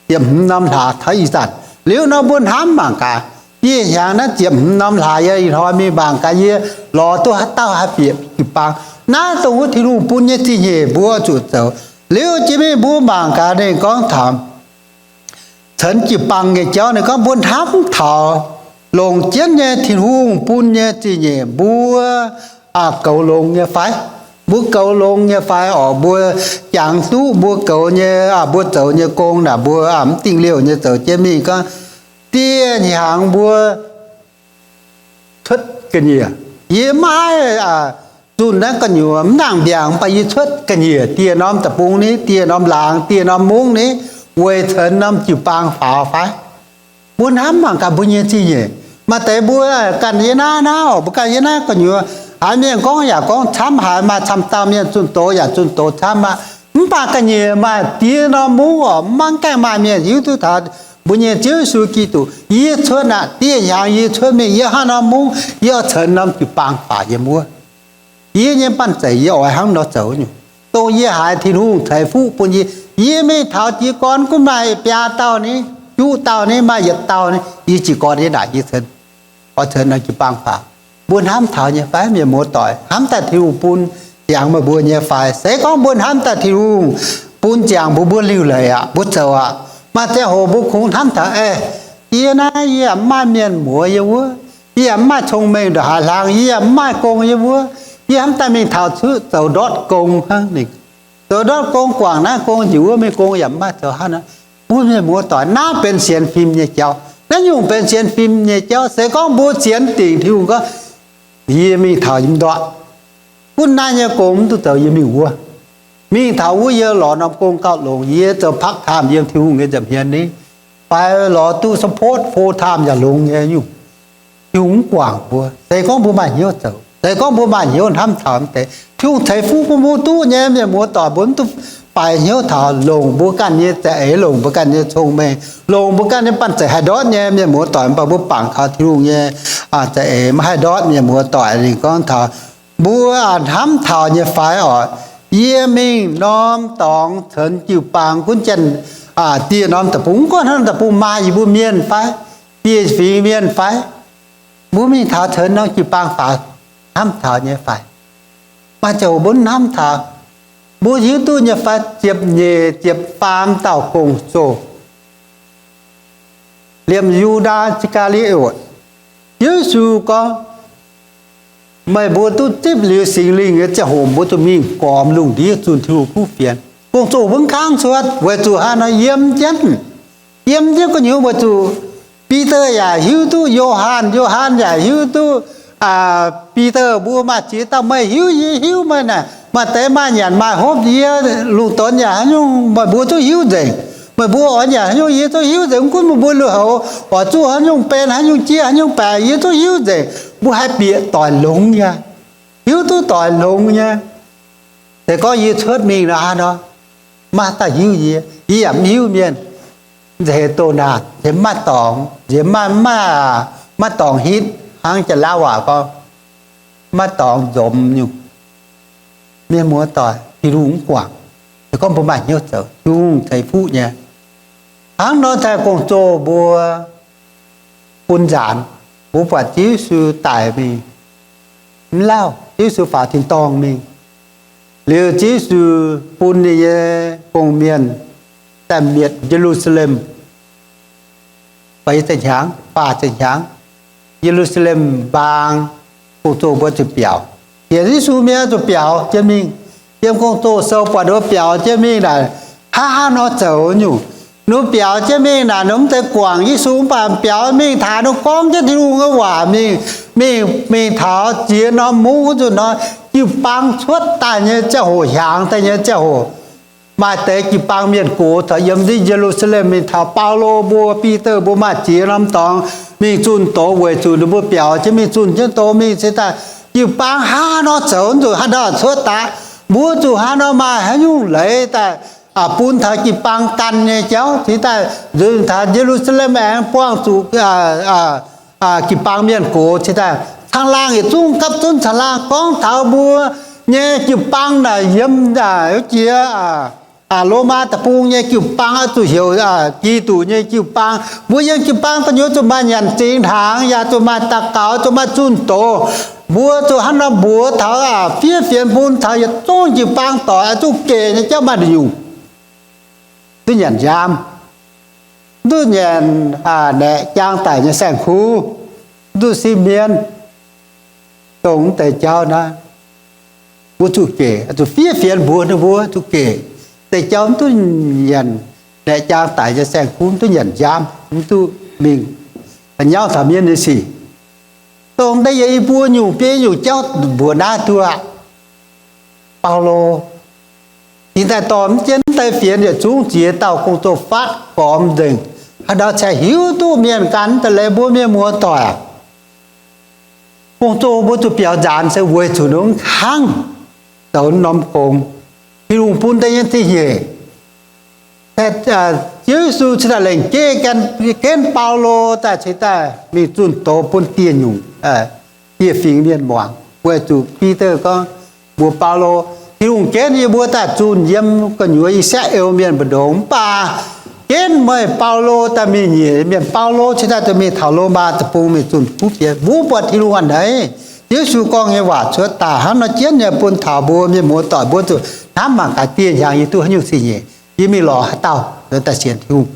ziepc hmz norm hlaax taux ih zanc. Liuz nor mbuo hnamv mangc gaax, dieh hnyangx naaiv ziepc hmz norm hlaax yie ih hnoi mingh mangc gaax yie lorz duqv haaix dauh haih bieqc jiu-baang. Naaiv dongh wuov Tin-Hungh bun nyei zingh nyeic mbuo zuqc zoux. Liuz jiex mingh mbuo mangc gaax ninh gorngv taux cenx jiu-baang nyei jauv, ninh gorngv mbuo hnamv taux longc jienv nyei Tin-Hungh bun nyei zingh nyeic mbuo goux longx nyei fai? Mbuo goux longx nyei fai oc? Mbuo jangx duqv mbuo goux nyei, mbuo zoux nyei gong naaic, mbuo mv dingh liouh nyei zoux jienv mingh gorngv, dieh hnyangx mbuo cuotv ga'nyiec, yie maiv zunh naaiv gu'nyuoz mv nangc mbiaangx, mv baac yie cuotv ga'nyiec dieh norm deic-bung ni, dieh norm laangz, dieh norm mungv ni, weic cenx norm jiu-baang faaux fai? Mbuo hnamv mangc gaax mbuo nyei zingh nyeic. Maaih deix mbuo ganh yie naaiv naaiv oc, mbuo ganh yie naaiv gu'nyuoz, haaix mienh gorngv yaac gorngv camv, haaix maaih camv dauh mienh zunh doz yaac zunh doz camv aqv. Mv baac ga'nyiec maaih dieh norm mungv oc, mv mangc gaengh maaih mienh hiuv duqv taux mbuo nyei Ziouv Yesu Giduc. Yie cuotv aqv, dieh hnyangx yie cuotv mingh, yie hnangv norm mungv, yie oix cenx norm jiu-baang faaux yiem wuov. Yie nyei banh zeic yie oix hnangv nor zoux nyungc. Dongh yie haiz Tin-Hungh ceix fuqv bun yie, yie mingh taux jiez gorn gunv maaih biaa dauh ni, juqv dauh ni, maaih yietc dauh ni, yie jiez gorn yie naaic yie cenx, oix cenx norm jiu-baang faaux. Mbuo hnamv taux nyei fai, mienh muoz-doic? Hnamv daaih Tin-Hungh bun ziangx meih mbuo nyei fai? Se gorngv mbuo hnamv daaih Tin-Hungh bun ziangx mbuo, mbuo liuc leiz aqv, mbuo zoux aqv. Maaih ziangh hoc mbuo kungx hnamv taux, Eix, yie naaiv yie yaac mv maaih mienh muoz yiem wuov, yie yaac mv maaih cong-mengh ndongc haaix hlang, yie yaac mv maaih gong yiem wuov, yie hnamv daaih mingh taux cuotv zoux ndortv gong hnangv. Zoux ndortv gong, guangc naaiv gong njiec wuov, mingh gong yaac mv maaih zoux hnangv naaiv. Mbuo mienh muoz-doic, naaiv benx sienx fim nyei jauv. Naaiv nyungc benx sienx fim nyei jauv. Se gorngv mbuo sienx dingc Tin-Hungh gorngv, yie mingh taux yiem ndortv, gunv naaiv nyei gong mv duqv zoux, yie mingh wuov. Mingh taux wuov yie lorz norm gong gauh longx, yie zoux part-time yiem Tin-Hungh nyei nza'hmien ni, fai lorz duqv support full-time yaac longx nyei nyungc. Tin-Hungh mv guangc mbuo. Se gorngv mbuo maaih hnyouv zoux, se gorngv mbuo maaih hnyouv hnamv taux mv deix, Tin-Hungh ceix fuqv bun mbuo duqv nyei, mienh muoz-doic, mbuo mv duqv faix hnyouv taux longc mbuo ganh nyei za'eix, longc mbuo ganh nyei cong-mengh, longc mbuo ganh nyei banh zeic haih ndortv nyei, mienh muoz-doic. Mv baac mbuo bangc kaux Tin-Hungh nyei za'eix maiv haih ndortv, mienh muoz-doic. Ninh gorngv taux mbuo hnamv taux nyei fai oc, yie mingh norm dorngx cenx jiu-baang gunv janx-dieh norm deic-bung, mv gunv haaix norm deic-bung, maaih yie mbuo mienh fai, dieh fingx mienh fai, mbuo mingh taux cenx norm jiu-baang faaux, hnamv taux nyei fai? Maaih ziangh hoc mbuo hnamv taux, mbuo hiuv duqv nyei fai? Ziepc nyeic ziepc faam dauh gong-zoh, liemh Yu^ndaa Isi^kaa^li^otc. Yesu gorngv, meih mbuo duqv zipv liuz Singx Lingh nyei ziangh hoc, mbuo zuqc mingh gormx lungh ndiev zunh Tin-Hungh kuv fienx. Gong-zoh mbuo mv kangv cuotv weic zuqc haaix nor? Yiem jienv, yiem jienv gu'nyuoz weic zuqc Bide yaac hiuv duqv Yo^han, Yo^han yaac hiuv duqv Bide. Mbuo maaih ziex dauh, meih hiuv, yie hiuv meih naaic. Maaih deix maaih nyanc maaih hopv yie lungh donx yaac haaix nyungc meih mbuo zungv hiuv nzengc. Meih mbuo oix nyanc haaix nyungc yie zungv hiuv nzengc. Mv gunv meih mbuo lui-houx oix zuqv haaix nyungc ben, haaix nyungc jieqv, haaix nyungc baeqc, yie zungv hiuv nzengc. Mbuo haih bieqc doic longx nyei, hiuv duqv doic longx nyei. Se gorngv yie cuotv mingh nor, haaix nor maaih dauh hiuv yie? Yie yaac mv hiuv mienh. Nzeix doh naanc, nzeix maiv dorngx, nzeix maiv, maiv dorngx hitv, hnangv Janx-Laauv waac gorngv, maiv dorngx nzomz nyungc. Mienh muoz-doic, Tin-Hungh mv guangc. Se gorngv mbuo maaih hnyouv zoux, Tin-Hungh ceix fuqv nyei. Hnangv nor daaih gong-zoh mbuo bun nzaanx, mbuo buatc Ziouv Yesu daic mingh, mv lauh, Ziouv Yesu faaux tin-dorngh mingh. Liuz Ziouv Yesu bun ninh nyei gong-mienh daaih mietc Ye^lu^saa^lem feix ziepc hnyangx, faah ziepc hnyangx. Ye^lu^saa^lem mbaang, gong-zoh mbuo zuqc biaux. Sienx Yesu mienh zuqc biaux jienv mingh. Yiem gong-zoh sou buatc ninh mbuo biaux jienv mingh naaic, hnangv haaix nor zoux nyungc? Ninh mbuo biaux jienv mingh naaic, ninh mv zeiz guangc Yesu, mv baac biaux mingh taux ninh gorngv jienv Tin-Hungh nyei waac mingh, mingh, mingh taux ziex norm mungv zuqc nor, jiu-baang cuotv daaih nyei ziangh hoc, hiaangx daaih nyei ziangh hoc, maaih deix jiu-baang mienh gox caux yiem ndiev Ye^lu^saa^lem mingh taux Baulo mbuo, Bide mbuo maaih ziex norm dorngx mingh zunh doz weic zuqc ninh mbuo biaux jienv mingh zunh jienv doz mingh se daaih, jiu-baang hnangv haaix nor zoux zuqc haaix nor cuotv daaih? Mbuo zuqc haaix nor maaih haaix nyungc leiz daaih bun taux jiu-baang gan nyei jauv cingx daaih nzuonx taux Ye^lu^saa^lem aengx buangh zuqc jiu-baang mienh gox cingx daaih caangh laangh yietc zungv gapv zunv caangh laangh gorngv taux mbuo nyei jiu-baang naaic yiem jiex Lomaa deic-bung nyei jiu-baang oix zuqc heuc Giduc nyei jiu-baang. Mbuo yiem jiu-baang gu'nyuoz zuqc maaih nyanc zingx hnaangx, yaac zuqc maaih daux gaux, zuqc maaih zunh doz. Mbuo zuqc hnangv nor mbuox taux fiev fienx bun taux yietc zungv jiu-baang doic oix zuqc gec nyei jauv maaih nyungc. Duqv nyanc nziaamv, duqv nyanc naeqc jaang daic nyei saeng-kuv, duqv sipv mienv, dongh mv deix jauv naaiv, mbuo zuqc gec, zuqc fiev fienx mbuox ninh mbuo zuqc gec. Deix jauv mv duqv nyanc naeqc jaang daic nyei saeng-kuv, mv duqv nyanc nziaamv, mv duqv mingh nyauv taux mienv nyei sic. Dongh deix yietc i buo nyungc biei nyungc jauv mbuox naaiv duqv aqv. Baulo cingx daaih dorh mv jienv mv deix fienx yietc zungv ziex dauh gong-zoh fatv gormx nzengc. Haaix ndau cingx hiuv duqv mienh gan daaih leiz mbuo mienh muoz-doic aac. Gong-zoh mbuo zuqc biaux nzaanx se weic zuqc ninh mv kangv zoux norm gong. Tin-Hungh bun deix nyei zingh nyeic. Ziouv Yesu cingx daaih lengc jeiv genv Baulo daaih cingx daaih mingh zunh doz bun dieh nyungc, dieh fingx mienh muangx. Weic zuqc Bide gorngv mbuox Baulo, Tin-Hungh genv yie mbuo daaih zunh yiem gu'nyuoz I^saa^laa^en Mienh mbu'ndongx, mv baac genv meih Baulo daaih mingh nyeic mienh. Baulo cingx daaih duqv mingh taux Lomaa deic-bung mingh zunh kuv fienx. Mbuo buatc Tin-Hungh a'hneiv. Ziouv Yesu gorngv nyei waac cuotv daaih hnangv nor jienv nyei bun taux mbuo mienh muoz-doic mbuo zuqc hnamv mangc gaax dieh hnyangx yie duqv haaix nyungc zingh nyeic, yie mingh lorz haaix dauh daaih sienx Tin-Hungh.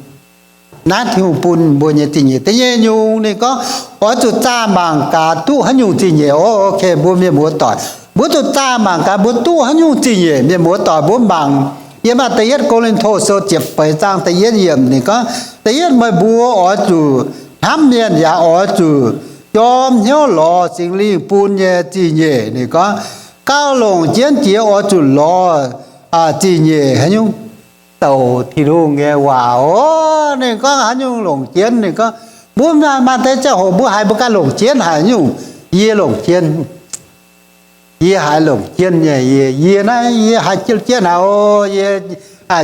Naaiv Tin-Hungh bun mbuo nyei zingh nyeic. Da'nyeic nyungc ninh gorngv, oix zuqc zaah mangc gaax duqv haaix nyungc zingh nyeic. O, ok, mbuo mienh muoz-doic, mbuo zuqc zaah mangc gaax mbuo duqv haaix nyungc zingh nyeic. Mienh muoz-doic, mbuo mangc yiem da'yietv Ko^lin^to Sou ziepc feix zaang da'yietv yiemc ninh gorngv, da'yietv meih mbuo oix zuqc hnamv mienh yaac oix zuqc jorm hnyouv lorz Singx Lingh bun nyei zingh nyeic. Ninh gorngv gauh longc jienv jiex oix zuqc lorz zingh nyeic haaix nyungc? Douc Tin-Hungh nyei waac oc. Ninh gorngv haaix nyungc longc jienv? Ninh gorngv mbuo maaih deix ziangh hoc mbuo haiz mbuo ganh longc jienv haaix nyungc. Yie longc jienv, yie haiz longc jienv nyei. Yie, yie naaiv yie haiz jienv haiz oc. Yie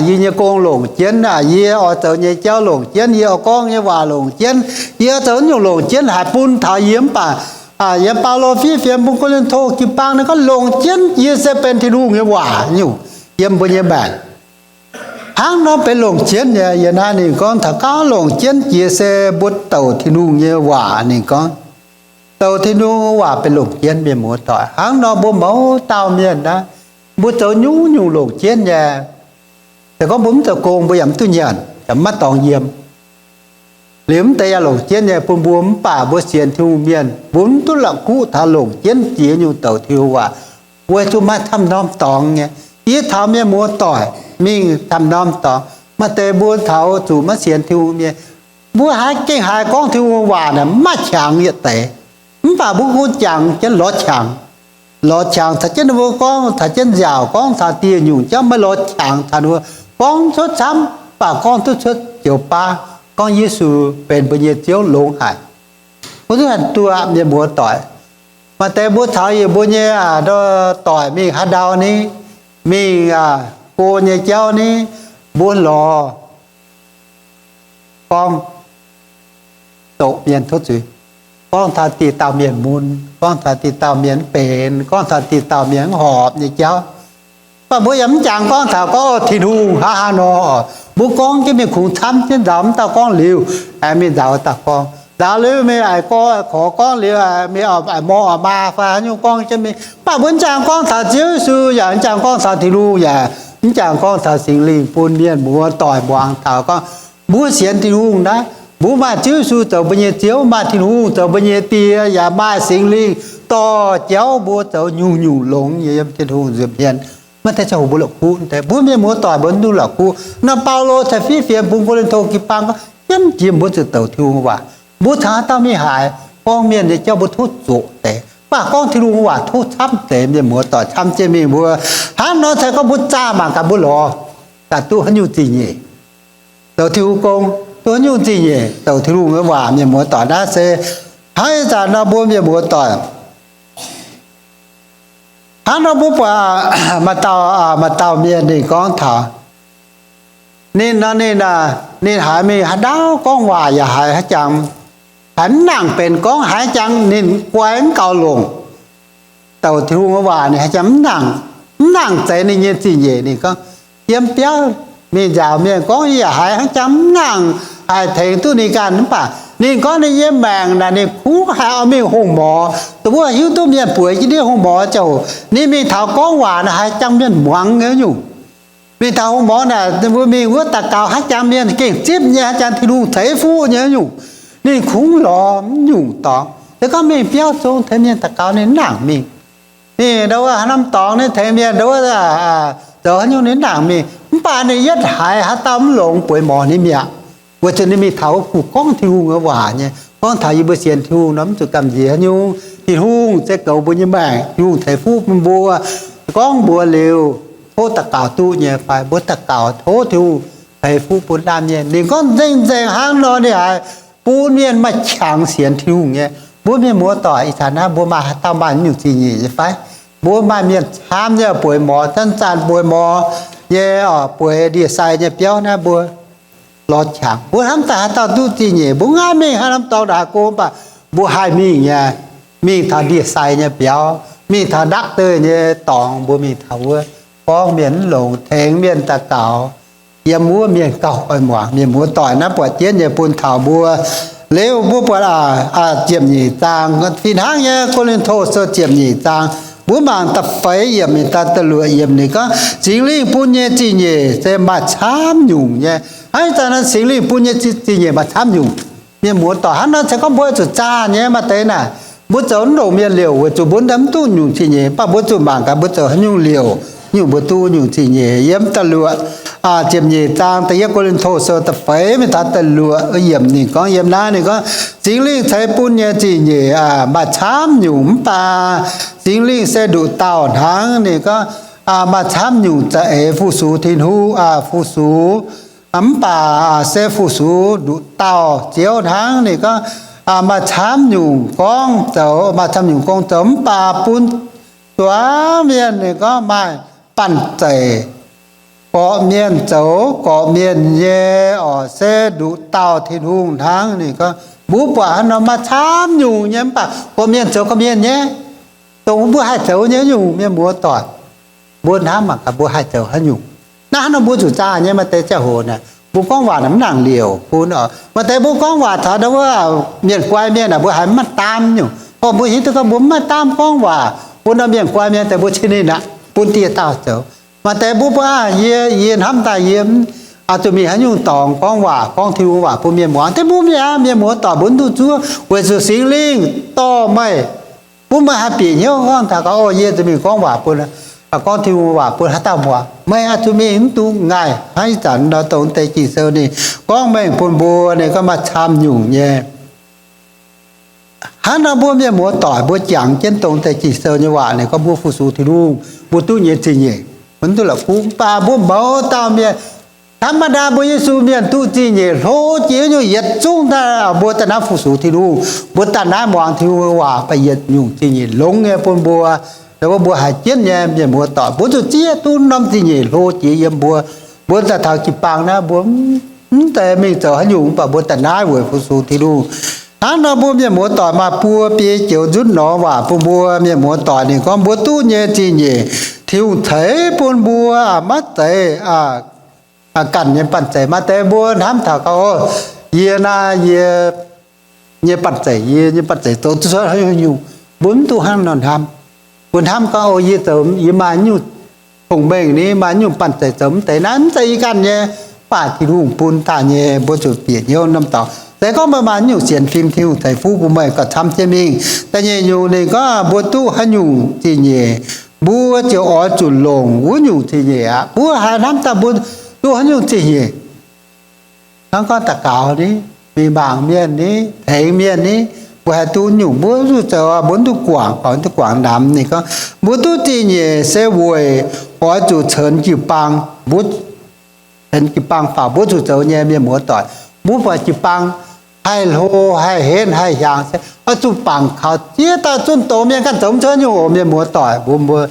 yie nyei gong longc jienv, yie oix zoux nyei jauv longc jienv, yie oix gorngv nyei waac longc jienv, yie oix zoux nyungc longc jienv haic bun taux yie. Mv baac yiem Baulo fiev fienx bun Ko^lin^to jiu-baang ninh gorngv, longc jienv jiex se benx Tin-Hungh nyei waac nyungc yiem mbuo nyei maengc. Hnangv nor benx longc jienv nyei. Yiem naaiv ninh gorngv taux gauh longc jienv jiex se mbuo douc Tin-Hungh nyei waac. Ninh gorngv douc Tin-Hungh waac benx longc jienv, mienh muoz-doic. Hnangv nor mbuo mouz dauh mienh naaiv, mbuo zoux nyungc-nyungc longc jienv nyei. Se gorngv mbuo mv zoux gong, mbuo yaac mv duqv nyanc, yaac mv maaih dorngx yiem. Liuz mv deix yaac longc jienv nyei bun mbuo, mv baac mbuo sienx Tin-Hungh mienh, mbuo mv duqv la'kuqv taux longc jienv jiex nyungc douc Tin-Hungh waac, weic zuqc maaih camv norm dorngx nyei. Yie taux mienh muoz-doic mingh camv norm dorngx. Maaih deix mbuo taux zuqc maiv sienx Tin-Hungh mienh, mbuo haiz gengh haiz gorngv Tin-Hungh waac naaic mv maaih qangx yietc deix. Mv baac mbuo kungx jangx jienv lorz qangx, lorz qangx caux jienv ninh mbuo gorngv, caux jienv nziaauc gorngv taux dieh nyungc jauv, maiv lorz qangx caux ninh mbuo gorngv cuotv camv, mv baac gorngv duqv cuotv joux baav, gorngv Yesu benx mbuo nyei Ziouv longx haic. Mbuo duqv hanc duqv mienh muoz-doic. Maaih deix mbuo caux yie mbuo nyei doic mingh haaix ndau ni, mingh go nyei jauv ni, mbuo lorz gorngv doqc mienh tov zuiz, gorngv taux dieh dauh mienh mun, gorngv taux dieh dauh mienh mv benx, gorngv taux dieh dauh mienh mv horpc nyei jauv. Mv baac mbuo yaac mv jangx gorngv taux gorngv, O, Tin-Hungh hnangv haaix nor. Mbuo gorngv jienv mingh kungx camv jienv nzaaux, mv dauh gorngv liuz, aengx mingh nzaaux dauh gorngv, nzaaux liuz mingh aengx gorngv, korc gorngv liuz, mingh aengx mor aengx maa fai haaix nyungc gorngv jienv mingh. Mv baac mbuo mv jangx gorngv taux Ziouv Yesu, yaac mv jangx gorngv taux Tin-Hungh, yaac mv jangx gorngv taux Singx Lingh bun mienh muoz-doic muangx taux gorngv mbuo sienx Tin-Hungh naaiv, mbuo maaih Ziouv Yesu zoux mbuo nyei Ziouv, maaih Tin-Hungh zoux mbuo nyei Die, yaac maaih Singx Lingh dorh jauv mbuo zoux nyungc-nyungc longx nyei yiem Tin-Hungh nza'hmien. Maiv deix ziangh hoc mbuo la'kuqv deix. Mbuo mienh muoz-doic mbuo mv duqv la'kuqv. Naaiv Baulo ceix fiev fienx bun Ko^lin^to jiu-baang gorngv, jienv jiex mbuo zuqc douc Tin-Hungh waac. Mbuo caux haaix dauh mingh haaix, gorngv mienh nyei jauv mbuo tov zoqc deix, mv baac gorngv Tin-Hungh waac tov camv deix. Mienh muoz-doic, camv jienv mingh mbuo hnangv nor cingx gorngv mbuo zaah mangc gaax mbuo lorz gaax duqv haaix nyungc zingh nyeic douc Tin-Hungh gong, duqv haaix nyungc zingh nyeic douc Tin-Hungh nyei waac. Mienh muoz-doic, naaiv se hnangv ih zanc nor mbuo mienh muoz-doic hnangv nor mbuo buatc maaih dauh, maaih dauh mienh ninh gorngv taux, ninh nor ninh, ninh haiz mingh haaix ndau gorngv waac yaac haiz haaix jangx, haiz mv nangc benx gorngv haaix jangx ninh guai mv gaux longc douc Tin-Hungh waac, ninh haaix jangx mv nangc, mv nangc zeiz ninh nyei zingh nyeic. Ninh gorngv yiem biauv mingh nziaauc mienh gorngv yaac haiz haaix jangx mv nangc haih tengx duqv ninh ganh. Mv baac ninh gorngv ninh nyei maengc naaic ninh kungx haih oix mingh hungh morz, dongh wuov hiuv duqv mienh bueix jienv ndiev hungh morz ziangh hoc, ninh mingh taux gorngv waac naaic haaix jangx mienh muangx nyei nyungc. Mingh taux hungh morz naaic, mbuo mingh wuov daux gaux haaix jangx mienh gengh zipv nyei, haaix jangx Tin-Hungh ceix fuqv nyei nyungc. Ninh kungx lorz mv nyungc dorngx. Se gorngv mingh biauv zong tengx mienh daux gaux ninh mv nangc mingh. Ninh ndau wuov haaix norm dorngx ninh tengx mienh ndau wuov zoux haaix nyungc ninh mv nangc mingh. Mv baac ninh yietv haiz haaix dauh mv longx bueix morz ninh mi'aqv. Weic zuqc ninh mingh taux wuov kuh gorngv Tin-Hungh nyei waac nyei, gorngv taux yie mbuo sienx Tin-Hungh nor mv zuqc gamh nziex haaix nyungc. Tin-Hungh se goux mbuo nyei maengc, Tin-Hungh ceix fuqv bun mbuo. Gorngv mbuox liuz, tov daux gaux duqv nyei fai? Mbuo daux gaux tov Tin-Hungh ceix fuqv bun laanh mienh. Ninh gorngv nzengc-nzengc hnangv nor ninh haiz bun mienh maaih qangx sienx Tin-Hungh nyei. Mbuo mienh muoz-doic, ih zanc naaiv mbuo maaih haaix dauh maaih nyungc zingh nyeic nyei fai? Mbuo maaih mienh camv nyei bueix morz, zanc-zanc bueix morz nyei, bueix ndie-sai nyei biauv naaiv mbuo lorz qangx. Mbuo hnamv daaih haaix dauh duqv zingh nyeic, mbuo ngaanv mingh haaix norm dorngx ndongc haaix go mv baac mbuo haih mingh nyei. Mingh taux ndie-sai nyei biauv, mingh taux ndaapv deic nyei dorngx, mbuo mingh taux wuov gorngv mienh mv longx, tengx mienh daux gaux, yiem wuov mienh gauh oix muangx. Mienh muoz-doic, naaiv buatc jienv nyei bun taux mbuo. Liuz mbuo buatc ziepc nyeic zaang, fih hnangv nyei Ko^lin^to Sou ziepc nyeic zaang, mbuo mangc da'feix yiemc mingh daaih da'luoqc yiemc ninh gorngv, Singx Lingh bun nyei zingh nyeic se maaih camv nyungc nyei. Hnangv ih zanc naaiv Singx Lingh bun nyei zingh nyeic maaih camv nyungc. Mienh muoz-doic, hnangv nor se gorngv mbuo zuqc zaah nyei maaih deix naaic, mbuo zoux mv longc mienh liouc weic zuqc mbuo mv duqv nyungc zingh nyeic. Mv baac mbuo zuqc mangc gaax mbuo zoux haaix nyungc liouc, nyungc mbuo duqv nyungc zingh nyeic. Yiem da'luoqc ziepc nyeic zaang da'yietv Ko^lin^to Sou da'feix mingh taux da'luoqc yiemc ninh gorngv, yiem naaiv ninh gorngv, Singx Lingh ceix bun nyei zingh nyeic maaih camv nyungc, mv baac Singx Lingh se nduqc dauh hnangv. Ninh gorngv, maaih camv nyungc za'eix fu-sux Tin-Hungh, fu-sux, mv baac se fu-sux nduqc dauh Ziouv hnangv. Ninh gorngv, maaih camv nyungc gorngv zoux, maaih camv nyungc gong zoux, mv baac bun zuangx mienh, ninh gorngv, maaih banh zeic Gorqv-mienh zoux gorqv-mienh nyei oc, se nduqc dauh Tin-Hungh hnangv. Ninh gorngv mbuo buatc haaix nor maaih camv nyungc nyei, mv baac gorqv-mienh zoux gorqv-mienh nyei, dongh mbuo haih zoux nyei nyungc. Mienh muoz-doic, mbuo hnamv mangc gaax mbuo haih zoux haaix nyungc. Naaiv hnangv nor mbuo zuqc zaah nyei. Maaih deix ziangh hoc naaic mbuo gorngv waac naaic mv nangc liouc bun oc. Maaih deix mbuo gorngv waac taux ndau wuov mienh guai mienh naaic, mbuo haiz mv maaih daam nyungc. Gorngv mbuo hiuv duqv gorngv mbuo mv maaih daam gorngv waac bun ndau mienh guai mienh, deix mbuo cin ninh aqv, bun dieh dauh zoux. Maaih deix mbuo, mbuo yie, yie hnamv daaih yie zuqc mingh haaix nyungc dorngx gorngv waac, gorngv Tin-Hungh waac bun mienh muangx. Deix mbuo mienh, mienh muoz-doic, mbuo mv duqv zuov, weic zuqc Singx Lingh dorh meih, bun meih haih bieqc hnyouv gorngv taux gaax, o, yie zuqc mingh gorngv waac bun, gorngv Tin-Hungh waac bun haaix dauh muangx. Meih oix zuqc mingh mv duqv ngaih. Hnangv ih zanc nor dongh deix Ging-Sou ninh gorngv mengh bun mbuo, ninh gorngv maaih camv nyungc nyei. Hnangv nor mbuo mienh muoz-doic mbuo jangx jienv dongh deix Ging-Sou nyei waac, ninh gorngv mbuo fu-sux Tin-Hungh, mbuo duqv nyei zingh nyeic, mv duqv la'kuqv. Mv baac mbuo mouz dauh mienh, ธรรมดา mbuo Yesu mienh duqv zingh nyeic hlo jiex nyungc yietc zungv daaih, mbuo daaih naaiv fu-sux Tin-Hungh, mbuo daaih naaiv muangx Tin-Hungh waac, baac yietc nyungc zingh nyeic longx nyei bun mbuo. Mbuo, mbuo haiz jienv nyei mienh muoz-doic, mbuo zuqc zieqv duqv norm zingh nyeic hlo jiex yiem mbuo. Mbuo daaih taux jiu-baang naaiv, mbuo mv deix mingh zoux haaix nyungc, mv baac mbuo daaih naaiv weic fu-sux Tin-Hungh. Hnangv nor mbuo mienh muoz-doic maaih buo biei joux nzutv norm waac bun mbuo mienh muoz-doic. Ninh gorngv mbuo duqv nyei zingh nyeic, Tin-Hungh ceix bun mbuo, maiv zeiz ganh nyei banh zeic. Maaih deix mbuo hnamv taux gaax, o, yie naaiv, yie nyei banh zeic, yie nyei banh zeic zoux duqv cuotv haaix nyungc. Mbuo mv duqv hnangv nor hnamv. Mbuo hnamv gorngv, o, yie zoux, yie maaih nyungc cong-mengh ni, maaih nyungc banh zeic zoux mv deix naaiv, mv zeiz yie ganh nyei, mv baac Tin-Hungh bun daaih nyei. Mbuo zuqc bieqc hnyouv norm dorngx. Se gorngv meih maaih nyungc sienx fim, Tin-Hungh ceix fuqv bun meih gauh camv jienv mingh. Da'nyeic nyungc ninh gorngv mbuo duqv haaix nyungc zingh nyeic, mbuo ziouc oix zuqc longc wuov nyungc zingh nyeic aqv. Mbuo haiz hnamv daaih mbuo duqv haaix nyungc zingh nyeic, hnangv gorngv daux gaux ni, mingh mangc mienh ni, tengx mienh ni, mbuo haih duqv nyungc. Mbuo zuqc zoux, mbuo mv duqv guangc, mv duqv guangc namx. Ninh gorngv mbuo duqv zingh nyeic se weic oix zuqc cenx jiu-baang, mbuo cenx jiu-baang faaux. Mbuo zuqc zoux nyei mienh muoz-doic, mbuo buatc jiu-baang haih hlo, haih henv, haih hiaangx, se oix zuqc bangc kaux. Jiex daaih zunh doz mienh ganh zoux mv cuotv nyungc oc, mienh muoz-doic. Mbuo, mbuo,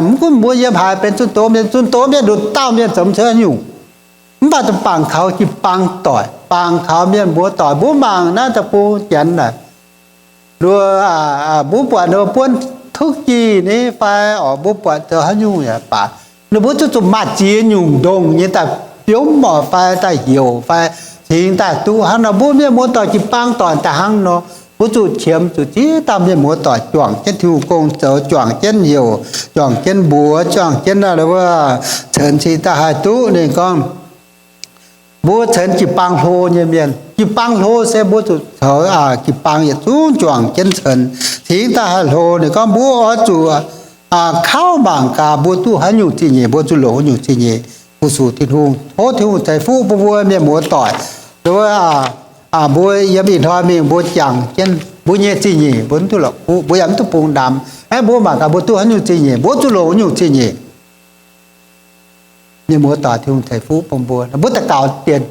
mv gunv mbuo yiem haaix benx zunh doz mienh, zunh doz mienh nduqc dauh mienh zoux mv cuotv nyungc. Mv baac zuqc bangc kaux jiu-baang doic, bangc kaux mienh muoz-doic. Mbuo mangc naaiv deic-bung janx naaic, mbuo, mbuo buatc ninh mbuo buonv túc jih ni fai, oc, mbuo buatc zoux haaix nyungc yaac baac, ninh mbuo zuqc, zuqc maaih ziex nyungc ndongh nyei daaih biomv oc, fai daaih heuc, fai cingx daaih duqv. Hnangv nor mbuo mienh muoz-doic jiu-baang doic daaih hnangv nor, mbuo zuqc qiemx zuqc ziex dauh mienh muoz-doic juangc jienv Tin-Hungh gong zoux, juangc jienv heuc, juangc jienv mbuox, juangc jienv wuov cenx cingx daaih haih duqv. Ninh gorngv mbuo cenx jiu-baang hlo nyei mienh. Jiu-baang hlo se mbuo zuqc coux jiu-baang yietc zungv juangc jienv cenx, cingx daaih haih hlo. Ninh gorngv mbuo oix zuqc kauv mangc gaax mbuo duqv haaix nyungc zingh nyeic, mbuo zuqc longc haaix nyungc zingh nyeic fu-sux Tin-Hungh. Tov Tin-Hungh ceix fuqv bun mbuo mienh muoz-doic. Mbuo yiem ih hnoi mingh mbuo jangx jienv mbuo nyei zingh nyeic, mbuo mv duqv la'kuqv, mbuo yaac mv duqv bungx ndamx. Aeqv, mbuo mangc gaax mbuo duqv haaix nyungc zingh nyeic, mbuo zuqc longc haaix nyungc zingh nyeic. Mienh muoz-doic, Tin-Hungh ceix fuqv bun mbuo. Mbuo daux gaux dien.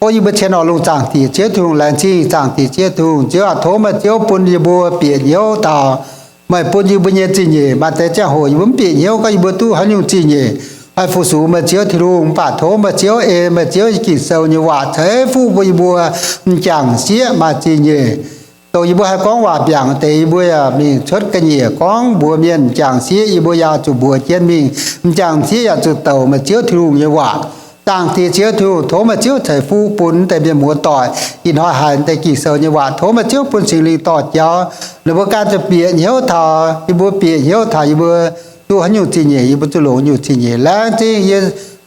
O yie mbuo cien oix lungh zaangc Diex Ziouv Tin-Hungh, laengz zingh zaangc Diex Ziouv Tin-Hungh, Ziouv aac, tov meih Ziouv bun yie mbuo bieqc hnyouv taux meih bun yie mbuo nyei zingh nyeic. Maaih deix ziangh hoc yie mbuo mv bieqc hnyouv gorngv yie mbuo duqv haaix nyungc zingh nyeic haih fu-sux meih Ziouv Tin-Hungh. Mv baac tov meih Ziouv ei meih Ziouv Ging-Sou nyei waac ceix fuqv bun yie mbuo m'jangc sieqv maaih zingh nyeic. Dongh yie mbuo haih gorngv waac mbiaangc deix, yie mbuo yaac mingh cuotv ga'nyiec gorngv mbuox mienh m'jangc sieqv, yie mbuo yaac zuqc mbuox jienv mingh. M'jangc sieqv yaac zuqc douc meih Ziouv Tin-Hungh nyei waac. Zaangc Diex Ziouv Tin-Hungh, tov meih Ziouv ceix fuqv bun deix mienh muoz-doic ih hnoi haiz deix Ging-Sou nyei waac. Tov meih Ziouv bun Singx Lingh dorh jauv ninh mbuo ganh zuqc bieqc hnyouv taux, yie mbuo bieqc hnyouv taux yie mbuo duqv haaix nyungc zingh nyeic, yie mbuo zuqc longc haaix nyungc zingh nyeic. Laengz zingh yie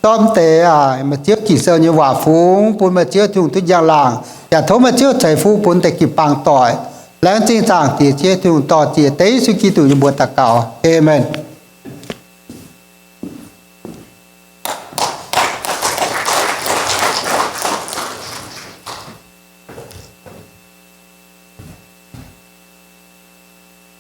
zorqv deix meih Ziouv Ging-Sou nyei waac fungx bun meih Ziouv Tin-Hungh duqv njang-laangc, yaac tov meih Ziouv ceix fuqv bun deix jiu-baang doic. Laengz zingh zaangc Diex Ziouv Tin-Hungh, dorh ziec deix Yesu Giduc nyei mbuox daux gaux. Aamen.